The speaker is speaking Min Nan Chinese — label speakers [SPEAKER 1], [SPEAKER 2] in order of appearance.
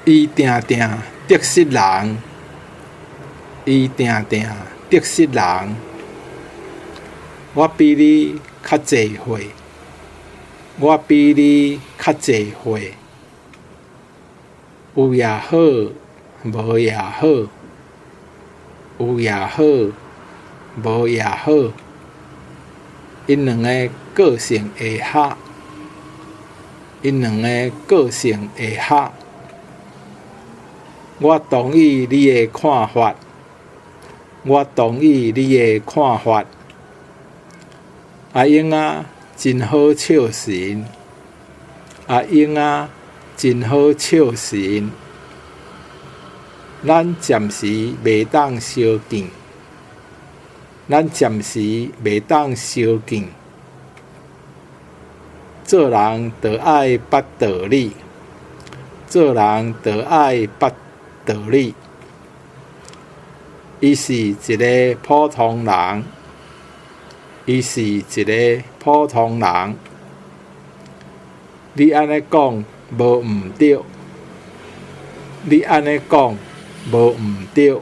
[SPEAKER 1] 伊定定得失人，伊定定得失人。我比你較濟歲，我比你較濟歲。有也好，無也好，有也好，無也好。𪜶兩个個性會合，𪜶兩个個性會合。我同意你的看法，我同意你的看法。阿英仔真好笑神，阿英仔真好笑神。咱暫時袂當相見，咱暫時袂當相見。做人著愛捌道理，做人著愛捌道理。伊是一个普通人，伊是一个普通人。你按呢講無毋著，你按呢講無毋著。